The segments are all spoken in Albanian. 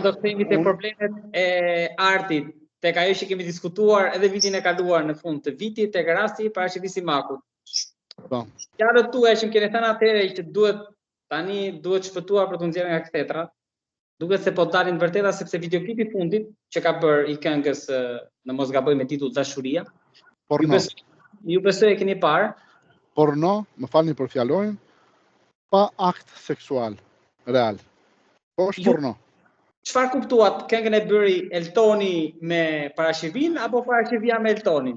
Do të themi te problemet e artit, tek ajo që kemi diskutuar edhe vitin e kaluar në fund të vitit, tek rasti i Parashqevi Simakut. Po. Fjalët tuaja që më keni thënë atëherë që duhet tani duhet shpëtuar për të nxjerrë nga kthetrat, duket se po dalin të vërteta sepse videoklipi i fundit që ka bërë i këngës në mos gaboj me titull Dashuria. Porno. Ju besoj, ju besoj e keni parë. Porno, më falni për fjalorin, pa akt seksual real. Po është porno. Çfarë kuptuat, këngën e bëri Eltoni me Parashqevin apo Parashqevia me Eltonin?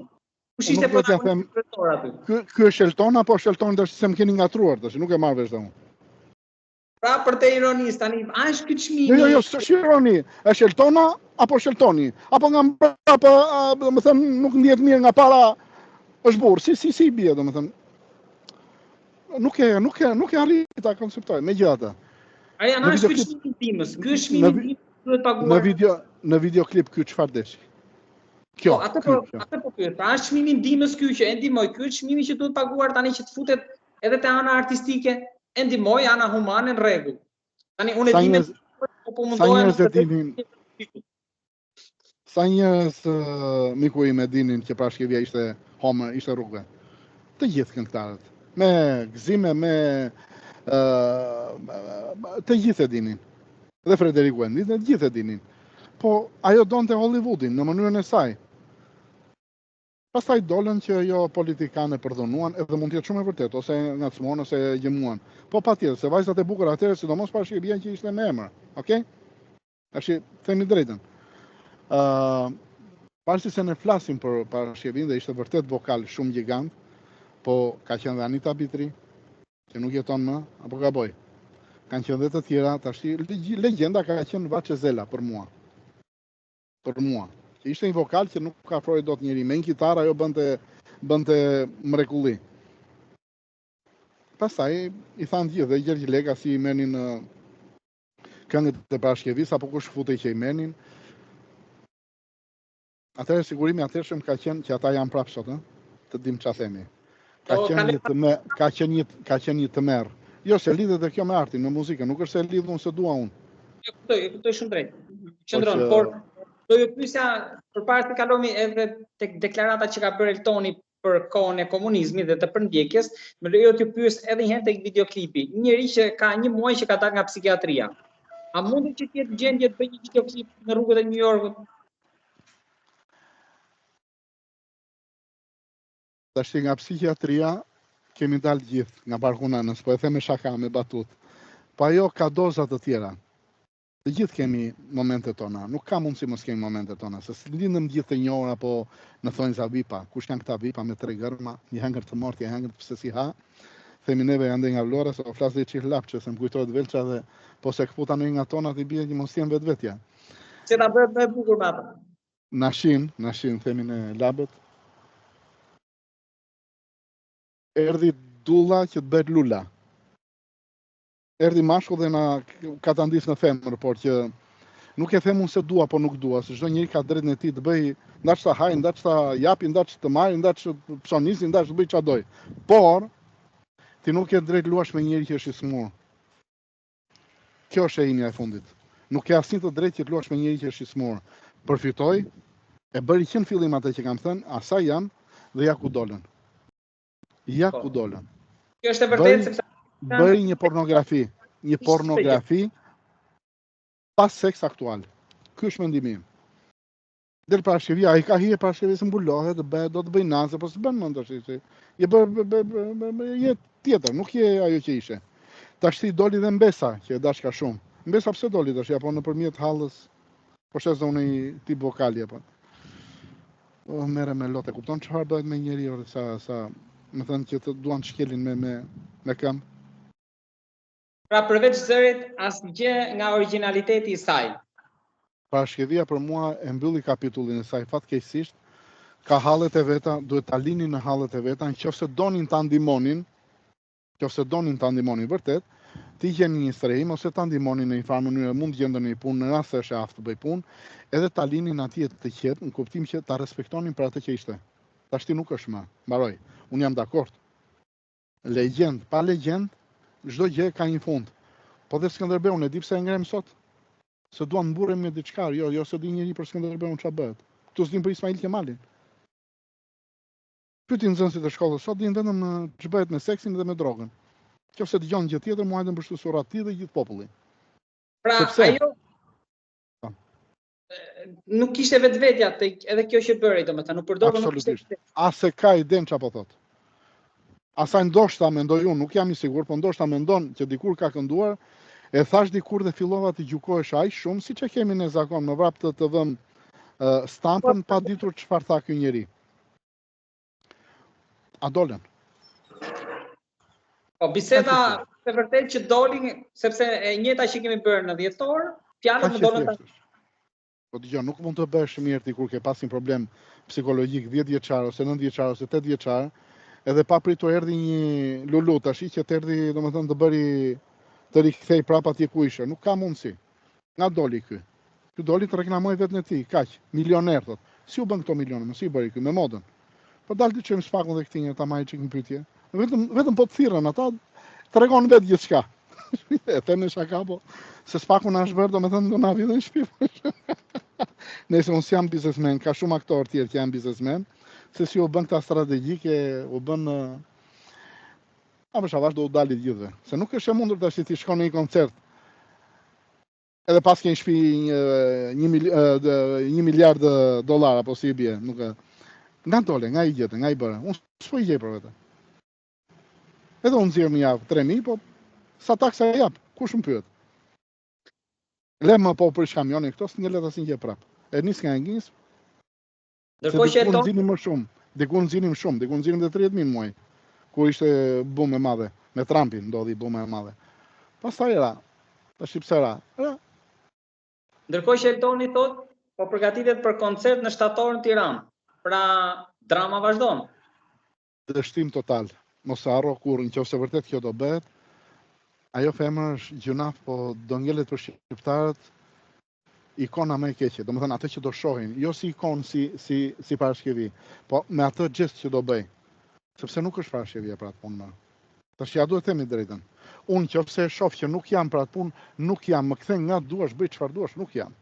Kush ishte protagonisti kryesor aty? Ky ky është Elton apo është Elton tash se më keni ngatruar tash, nuk e marr vesh unë. Pra përtej ironisë tani, a është ky çmimi? Jo, jo, jo, s'është ironi. Është Eltona apo është Eltoni? Apo nga mbrapa, domethënë nuk ndihet mirë nga para është burrë. Si si si i bie, domethënë. Nuk e nuk e nuk e arrij ta konceptoj megjithatë. Arjan, a është ky çmimi i ndihmës? Ky është çmimi i ndihmës duhet paguar. Në video në videoklip ky çfarë deshi? Kjo, po, atë po, atë po pyes. Pra është çmimi i ndihmës ky që e ndihmoi, ky është çmimi që duhet paguar tani që të futet edhe te ana artistike, e ndihmoi ana humane në rregull. Tani unë e di me po po mundohem. Sa njerëz e dinin? Sa njerëz miku im e dinin që Parashqevia ishte homo, ishte rrugëve. Të gjithë këngëtarët. Me gëzime, me të gjithë e dinin. Dhe Frederiku e dinte, të gjithë e dinin. Po ajo donte Hollywoodin në mënyrën e saj. Pastaj dolën që jo politikanë e përdhunuan, edhe mund të jetë shumë e vërtetë, ose e ngacmuan ose e gjëmuan. Po patjetër, se vajzat e bukura atëherë, sidomos Parashqevia që ishte me emër, okay? Tash themi drejtën. Ë uh, Pavarësisht se ne flasim për Parashqevin dhe ishte vërtet vokal shumë gjigant, po ka qenë dhe Anita Bitri, që nuk jeton më, apo gaboj. Kanë qenë dhe të tjera, tashi legjenda ka qenë Vaçe Zela për mua. Për mua. Që ishte një vokal që nuk afrohej dot njeri, me një kitarë ajo bënte bënte mrekulli. Pastaj i thanë gjithë dhe Gjergj Leka si i merrnin këngët e Parashqevisë apo kush futej që i merrnin. Atëherë sigurimi atëhershëm ka qenë që ata janë prapë sot, ë? Të dim çfarë themi. Ka po, qenë një të me, ka qenë një ka qenë një tmerr. Jo, se lidhet dhe kjo me artin, me muzikën, nuk është se e lidh unë se dua unë. E kuptoj, e kuptoj shumë drejt. Qëndron, po por do ju pyesja përpara se të kalojmë edhe tek deklarata që ka bërë Eltoni për kohën e komunizmit dhe të përndjekjes, më lejo t'ju pyes edhe një herë tek videoklipi. Një njeri që ka një muaj që ka dalë nga psikiatria. A mundet që të jetë në gjendje të bëjë një videoklip në rrugët e New Yorkut? Tashti nga psikiatria kemi dalë gjithë nga barku nënës, po e them me shaka, me batut. Po ajo ka doza të tjera. Të gjithë kemi momentet tona, nuk ka mundësi mos kemi momentet tona, se s'lindëm gjithë të njohur apo në thonjza vipa, kush janë këta vipa me tre gërma, një hëngër të mortë, një hëngër pse si ha, themi neve andej nga Vlora, se po flas dhe çik lapçe, se më kujtohet Velça dhe po se këputa në një nga tonat i bie që mos jem vetvetja. Se ta bëhet më e bukur me atë. Na shin, na shin, themi ne labët. Erdhi Dulla që të bëhet Lula. Erdhi mashkull dhe na katandis në femër, por që nuk e them unë se dua apo nuk dua, se çdo njeri ka drejtën e tij të bëjë ndaç ta hajë, ndaç ta japi, ndaç të marrë, ndaç të psonisi, ndaç të bëjë çfarë dojë. Por ti nuk ke drejtë luash me njeri që është i smur. Kjo është e imja e fundit. Nuk ke asnjë të drejtë që të luash me njeri që është i smur. Përfitoi, e bëri që në fillim atë që kam thënë, asaj jam dhe ja ku dolën. Ja po. ku dolën. Kjo është e vërtetë sepse bëri një pornografi, një pornografi pa seks aktual. Ky është mendimi im. Del Parashqevia, ai ka hije Parashqevisë mbulohet, bëhet, do të bëj naze, po s'bën mend tash. Je bë bë bë je tjetër, nuk je ajo që ishe. Tashti doli dhe mbesa, që e dashka shumë. Mbesa pse doli tash, apo nëpërmjet hallës, po shes dhe unë një tip vokali apo. Oh, merre me lot, e kupton çfarë bëhet me njeri ore sa sa, më thënë që të duan të shkelin me me me këmbë. Pra përveç zërit asgjë nga origjinaliteti i saj. Parashqevia për mua e mbylli kapitullin e saj fatkeqësisht, ka hallet e veta, duhet ta linin në hallet e veta, nëqoftëse donin ta ndihmonin, Qoftë se donin ta ndihmonin vërtet, t'i gjenin një strehim ose ta ndihmonin në një farë mënyre, mund të gjente ndonjë punë në rast se është e aftë të bëjë punë, edhe ta linin atje të qetë, në kuptim që ta respektonin për atë që ishte. Tashti nuk është më. Mbaroi. Unë jam dakord. Legjendë, pa legjendë, çdo gjë ka një fund. Po dhe Skënderbeun e di pse e ngremë sot? Se duan mburren me diçka, jo, jo se di njeri për Skënderbeun ç'a bëhet. Këtu s'din për Ismail Qemalin. Pyeti nxënësit e shkollës sot dinë vetëm ç'bëhet me seksin dhe me drogën. Qoftë se dëgjon gjë tjetër, mua hajde më pështy surrat ti dhe gjithë populli. Pra, Sepse, ajo po. nuk ishte vetvetja tek edhe kjo që bëri, domethënë, nuk përdor nuk ishte. As e ka idenë çfarë po thotë. Asaj ndoshta mendoj unë, nuk jam i sigurt, po ndoshta mendon që dikur ka kënduar, e thash dikur dhe fillova të gjykohesh aq shumë, siç e kemi ne zakon, me vrap të të vëm uh, stampën pa ditur çfarë tha ky njeri. A dolën? Po, biseda e vërtetë që doli, sepse e njëjta që kemi bërë në dhjetor, fjalët më dolën tash. Po dëgjo, nuk mund të bëhesh mirë ti kur ke pas një problem psikologjik 10 vjeçar ose 9 vjeçar ose 8 vjeçar, edhe papritur erdhi një lulu tashi që të erdhi, domethënë të bëri të rikthej prapa atje ku ishe. Nuk ka mundësi. Nga doli ky? Ky doli të reklamojë veten e tij, kaq, milioner thotë. Si u bën këto milione, mo si i bëri ky me modën? Po dal t'i çojmë SPAK-un dhe këtij një ta marrë çik në pyetje. Vetëm vetëm po të thirrën ata, tregon vetë gjithçka. e them me shaka po, se SPAK-u na është bërë, domethënë do na vijë në shtëpi. Nëse unë s'jam biznesmen, ka shumë aktorë tjerë që janë biznesmen, se si u bën këta strategjike, u bën Avash avash do u dali të gjithëve. Se nuk është e mundur tash ti shkon në një koncert. Edhe paske në shtëpi një një, mil, një miliard dollar apo si i bie, nuk e. Nga dole, nga i gjete, nga i bëre. Unë s'po i gjej për vete. Edhe unë nxjerr në javë 3000, po sa taksa jap, kush më pyet? Le më po për kamionin këto, s'ngelet asnjë gjë prap. E nis nga e nis, Ndërkohë që Elton nxirrnim më shumë, dikur nxirrnim shumë, dikur nxirrnim dhe 30000 në muaj. Kur ishte bum e madhe, me Trumpin ndodhi buma e madhe. Pastaj ra. Tash pse ra? Ra. Ndërkohë që Eltoni thotë, po përgatitet për koncert në shtator në Tiranë. Pra, drama vazhdon. Dështim total. Mos e harro kurrë, në qoftë se vërtet kjo do bëhet, ajo femër është gjynah, po do ngelet për shqiptarët ikona më e keqe, domethënë atë që do shohin, jo si ikonë si si si Parashqevi, po me atë gjest që do bëj. Sepse nuk është Parashqevia për atë punë më. Tash ja duhet themi drejtën. Unë qoftë se e shoh që nuk jam për atë punë, nuk jam, më kthen nga duash, bëj çfarë duash, nuk jam.